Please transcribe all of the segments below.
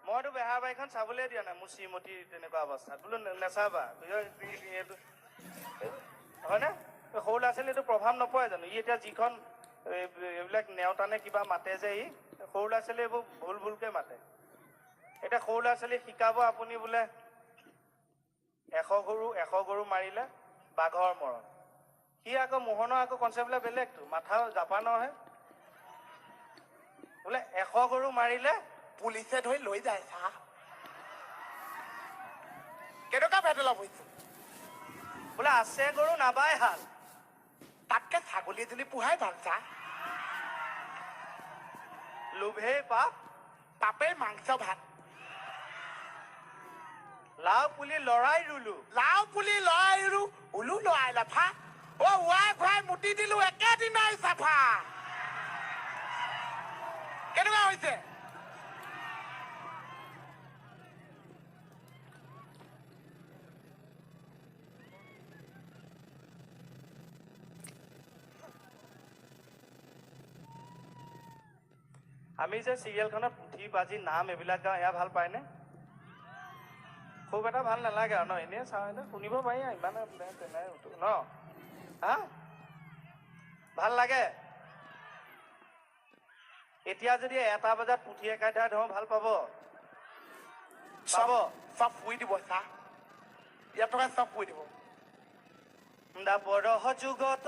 মইতো বেহাৰবাৰীখন চাবলৈ দিয়া নাই মোৰ শ্ৰীমতী তেনেকুৱা অৱস্থাত, বোলো নেচাবা, হয়নে? সৰু ল'ৰা ছোৱালী এইটো প্ৰভাৱ নপৰে জানো? ই এতিয়া যিখন এইবিলাক নেওতা নে কিবা মাতে যে, ই সৰু ল'ৰা ছোৱালী এইবোৰ ভুল ভুলকে মাতে। এতিয়া সৰু ল'ৰা ছোৱালী শিকাব আপুনি বোলে 100 গৰু মাৰিলে বাঘৰ মৰণ, সি আকৌ মোহনৰ আকৌ কনচেপ্টবিলাক বেলেগটো, মাথা জাপানৰহে, বোলে 100 গৰু মাৰিলে পুলিচে ধৰি লৈ যায়। চা কেনেকুৱা ভেদলা হৈছে, বোলে আছে গৰু নাবাই হাল, তাতকে ছাগলী এজনী পোহাই ভাল। চা লোভেই পাপ, পাপেই মাংস ভাত, লাও পুলি লৰাই ৰুলো, লাও পুলি লৰাই ৰু উলু লৰাই লাফা, অ ৱাই খুৱাই মুতি দিলো একেদিনাই চাফা। কেনেকুৱা হৈছে? আমি যে চিৰিয়েলখনত পুথি পাজি নাম এইবিলাক গাওঁ, এয়া ভাল পায়নে? খুব এটা ভাল নালাগে আৰু ন, এনেই চাওঁ, এনেই শুনিব পাৰি আৰু, ইমান তেনে ন। হা ভাল লাগে? এতিয়া যদি 1 বজাত পুথি একাধাৰ ধৰো ভাল পাব? পাব। চব শুই দিব, চা ইয়াত থকা চব শুই দিব। দাপৰ যুগত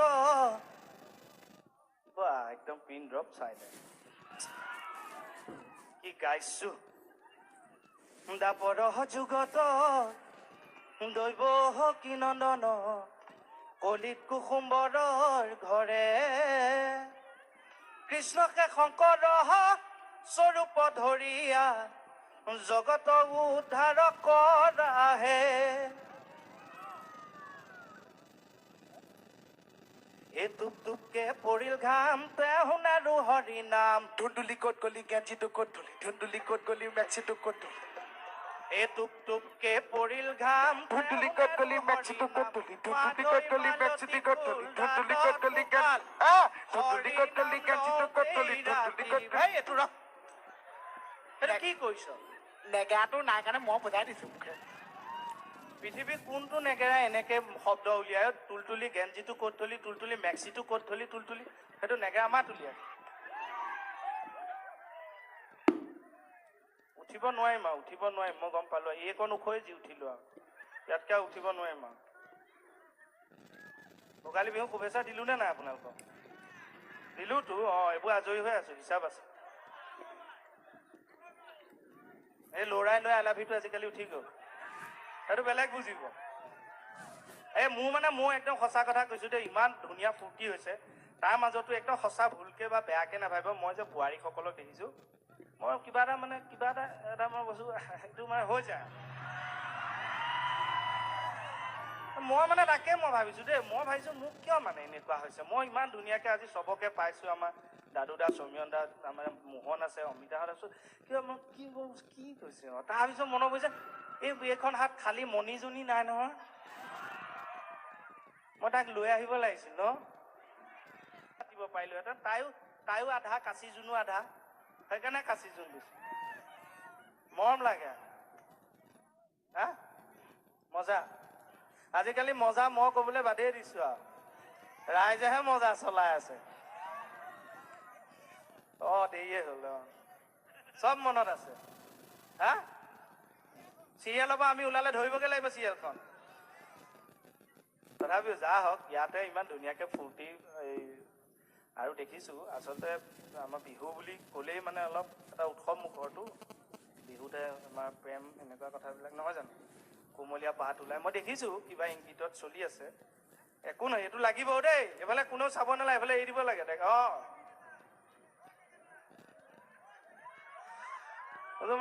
বা একদম পিন ড্ৰপ চাইলেণ্ট, কি গাইছো। দাপৰ যুগত দৈৱ কি নন্দন কলিত কুসুম্বৰৰ ঘৰে, কৃষ্ণকে শংকৰ স্বৰূপ ধৰিয়া জগত উদ্ধাৰ কৰাহে। এই টুপ টুপকে পৰিল ঘাম, তেওঁ শুনাৰো হৰি নাম। ধুন্দুলি ক'ত গলি, গেঞ্জিটো ক'ত ধলি, ধুন্দুলি ক'ত গলি, মেক্সিটো ক'ত ধলি। এই টুপ টুপকে পৰিল ঘাম, ধুন্দুলি ক'ত গলি, মেক্সিটো ক'ত ধলি, ধুন্দুলি ক'ত গলি, মেক্সিটো ক'ত ধলি, ধুন্দুলি ক'ত গলি, ধুন্দুলি ক'ত গলি, গেঞ্জিটো ক'ত ধলি, ধুন্দুলি ক'ত গলি। এইটো ৰ, এইটো কি কৈছ? নেগেৰাটো নাই কাৰণে মই বুজাই দিছো মুখে। পৃথিৱীত কোনটো নেগেৰা এনেকে শব্দ উলিয়াই? তুলতুলি গেঞ্জিটো ক'ত থলি, তুলতুলি মেক্সিটো ক'ত থলি, তুলতুলি, সেইটো নেগেৰা মাত উলিয়াই। উঠিব নোৱাৰিম আৰু, উঠিব নোৱাৰিম, মই গম পালো। এইকণ ওখই যি উঠিলো আৰু, ইয়াতকে আৰু উঠিব নোৱাৰিম আৰু। ভোগালী বিহু শুভেচ্ছা দিলো নে নাই আপোনালোকক? দিলোতো। অ, এইবোৰ আজৰি হৈ আছো, হিচাপ আছে। এই ল'ৰাই লৈ আই লাভ ইউটো আজিকালি উঠি গ'ল, সেইটো বেলেগ বুজিব। এই মোৰ মানে মই একদম সঁচা কথা কৈছো দেই, ইমান ধুনীয়া ফূৰ্তি হৈছে, তাৰ মাজতো একদম সঁচা ভুলকে বা বেয়াকে নাভাবিব, মই যে বোৱাৰীসকলক দেখিছো, মই কিবা এটা মানে কিবা এটা এটা মই বস্তু সেইটো মানে হৈ যায়। মই মানে তাকে মই ভাবিছো দেই, মই ভাবিছো মোক কিয় মানে এনেকুৱা হৈছে? মই ইমান ধুনীয়াকে আজি চবকে পাইছো, আমাৰ দাদু দা, সৌম্যন দা, আমাৰ মোহন আছে, অমিতাহঁত আছো, কিয় মই কি কি কৈছে? তাৰপিছত মনত পৰিছে এই এইখন হাত খালী মণিজনী নাই নহয়, মই তাক লৈ আহিব লাগিছিল ন, পাতিব পাৰিলোহেঁতেন। তাইও আধা, কাচি জোনো আধা, সেইকাৰণে কাচি জোন দিছো। মৰম লাগে। হা মজা। আজিকালি মজা মই ক'বলৈ বাদেই দিছো আৰু, ৰাইজেহে মজা চলাই আছে। অ দেৰিয়ে হ'ল, অ চব মনত আছে। হা চিৰিয়েলৰ পৰা আমি ওলালে ধৰিবগে লাগিব চিৰিয়েলখন। তথাপিও যা হওক, ইয়াতে ইমান ধুনীয়াকে ফূৰ্তি এই আৰু দেখিছো। আচলতে আমাৰ বিহু বুলি ক'লেই মানে অলপ এটা উৎসৱ মুখৰটো, বিহুতে আমাৰ প্ৰেম এনেকুৱা কথাবিলাক নহয় জানো? কুমলীয়া পাত ওলাই, মই দেখিছো কিবা ইংগিতত চলি আছে। একো নহয়, এইটো লাগিব দেই, এইফালে কোনেও চাব নালাগে, এইফালে এৰি দিব লাগে। অ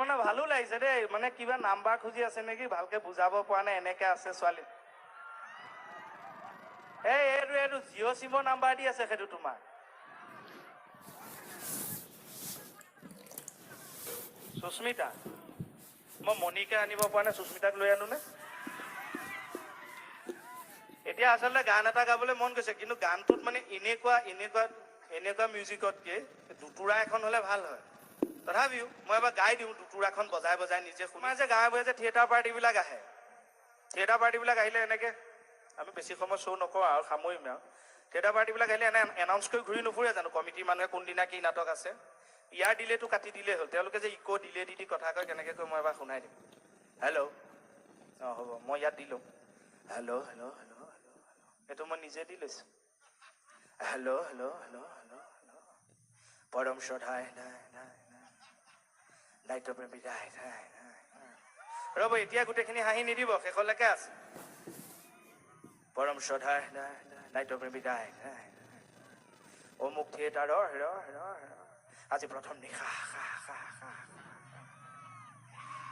মানে ভালো লাগিছে দেই, মানে কিবা নাম্বাৰ খুজি আছে নেকি, ভালকে বুজাব পৰা নাই, এনেকে আছে ছোৱালী। এই এইটো এইটো জিঅ' চিমৰ নাম্বাৰ দি আছে সেইটো তোমাৰ। সুস্মিতা, মই মণিকে আনিব পৰা নাই, সুস্মিতাক লৈ আনো নে? এতিয়া আচলতে গান এটা গাবলৈ মন গৈছে, কিন্তু গানটোত মানে এনেকুৱা এনেকুৱা এনেকুৱা মিউজিকতকে দুতুৰা এখন হলে ভাল হয়। তথাপিও মই এবাৰ গাই দিওঁ, দুটোৰাখন বজাই বজাই নিজে শুনি। যে গাঁৱে ভূঞে যে থিয়েটাৰ পাৰ্টিবিলাক আহে, থিয়েটাৰ পাৰ্টিবিলাক আহিলে এনেকে আমি বেছি সময় শ্ব' নকৰোঁ আৰু সামৰিম আৰু। থিয়েটাৰ পাৰ্টিবিলাক আহিলে এনে এনাউন্স কৰি ঘূৰি নুফুৰে জানো কমিটিৰ মানুহে কোনদিনা কি নাটক আছে? ইয়াৰ দিলেতো কাটি দিলেই হ'ল। তেওঁলোকে যে ইক' দিলে দি দি কথা কয় কেনেকৈ কয়, মই এবাৰ শুনাই দিম। হেল্ল', অঁ হ'ব, মই ইয়াত দিলোঁ। হেল্ল' হেল্ল' হেল্ল' হেল্ল', এইটো মই নিজে দি লৈছোঁ। Hello hello hello hello hello, পৰম শ্ৰদ্ধাই নাই নাই নাই দায়িত্বপ্ৰেমী নাই নাই নাই। ৰ'ব, এতিয়া গোটেইখিনি হাঁহি নিদিব, শেষলৈকে আছে। পৰম শ্ৰদ্ধাই নাই নাই দায়িত্বপ্ৰেমী নাই নাই অমুক থিয়েটাৰৰ ৰ ৰ ৰ আজি প্ৰথম নিশা খা খা খা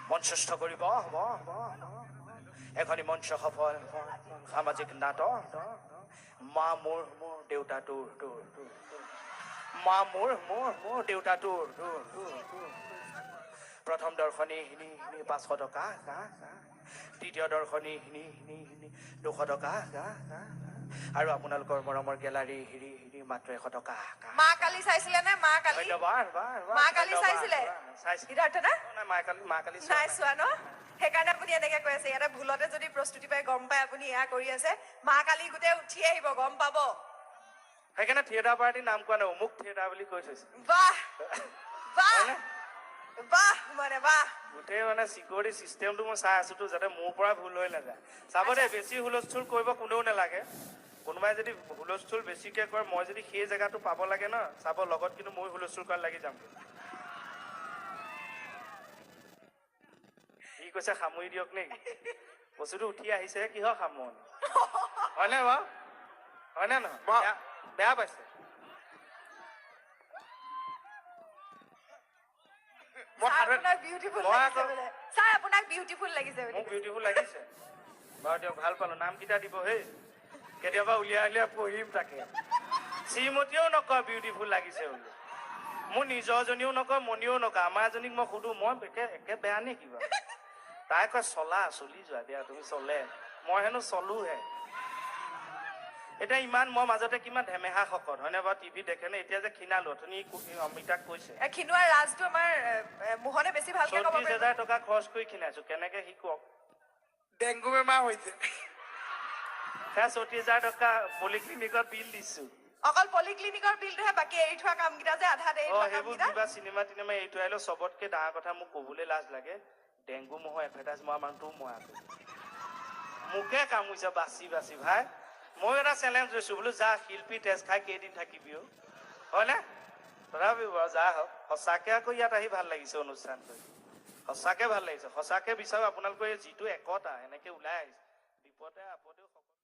মঞ্চস্থ কৰিব হ'ব এখনি মঞ্চ সফল সামাজিক নাটক, মা মোৰ মোৰ দেউতা তোৰ তোৰ তোৰ, মা মোৰ মোৰ মোৰ দেউতা তোৰ তোৰ তোৰ। প্ৰথম দৰ্শনী 500 টকা, দ্বিতীয় দৰ্শনী 200 টকা, আৰু আপোনালোকৰ মৰমৰ গেলাৰী হিৰি হিৰি মাত্ৰ 100 টকা। মা কালি চাইছিলে নে? মা কালি, মা কালি চাইছিলে? নাই চোৱা ন, সেইকাৰণে আপুনি এনেকে কৈ আছে। ইয়াতে ভুলতে যদি প্ৰস্তুতি পাই গম পাই আপুনি এয়া কৰি আছে, মা কালি গোটেই উঠি আহিব, গম পাব। সেইকাৰণে থিয়েটাৰ পাৰ্টিৰ নাম কোৱা নাই, অমুক থিয়েটাৰ বুলি কৈ থৈছে। বাহ বাহ বাহ, মানে বাহ। গোটেই মানে চিকিউৰিটি চিষ্টেমটো মই চাই আছোতো, যাতে মোৰ পৰা ভুল হৈ নাযায়। চাব দেই, বেছি হুলস্থুল কৰিব কোনেও নালাগে। কোনোবাই যদি হুলস্থুল বেছিকে কৰে, মই যদি সেই জেগাটো পাব লাগে ন, চাব লগত কিন্তু মই হুলস্থুল কৰাত লাগি যাম। সি কৈছে সামৰি দিয়ক নেকি, বস্তুটো উঠি আহিছে, কিহৰ সামৰণি হয়নে বাৰু? হয়নে নহয়? বেয়া পাইছে। বাৰু দিয়ক, ভাল পালো। নামকেইটা দিব হেই, কেতিয়াবা উলিয়াই উলিয়াই পঢ়িম তাকে। শ্ৰীমতীয়েও নকয় বিউটিফুল লাগিছে বুলি, মোৰ নিজৰজনীও নকয়, মণিও নকয়। আমাৰ এজনীক মই সুধো, মই একে একে বেয়া নে কিবা? তাই কয় চলা, চলি যোৱা দিয়া তুমি চলে, মই হেনো চলোহে। এতিয়া ইমান মই মাজতে কিমান ধেমেহা শকত হয়নে বাৰু, টিভি দেখেনে? এতিয়া যে ক্ষীণালো, অথনি অমিতাক কৈছে ক্ষীণোৱাৰ ৰাজটো আমাৰ মোহনে বেছি ভালকে ক'ব পাৰিব। 34,000 টকা খৰচ কৰি ক্ষীণাইছো, কেনেকে শিকক? ডেংগু বেমাৰ হৈছে। সেয়া 34,000 টকা পলিক্লিনিকত বিল দিছো। অকল পলিক্লিনিকৰ বিলটোহে বাকী, এৰি থোৱা কামকেইটা যে আধাত এৰি থোৱা সেইবোৰ কিবা চিনেমা তিনেমা এৰি থৈ আহিলেও চবতকে ডাঙৰ কথা মোক ক'বলৈ লাজ লাগে, ডেংগু মহৰ এডভাৰটাইজ মৰা মানুহটোও মই আকৌ। মোকে কামুৰিছে বাচি বাচি ভাই। ময়ো এটা চেলেঞ্জ লৈছো, বোলো যা শিল্পী তেজ খাই কেইদিন থাকিবি হয়নে? তথাপিও বাৰু যা হওক, সঁচাকে আকৌ ইয়াত আহি ভাল লাগিছে অনুষ্ঠান কৰি, সঁচাকে ভাল লাগিছে। সঁচাকে বিচাৰো আপোনালোকৰ এই যিটো একতা এনেকে ওলাই আহিছে, বিপদে আপদেও সকলো।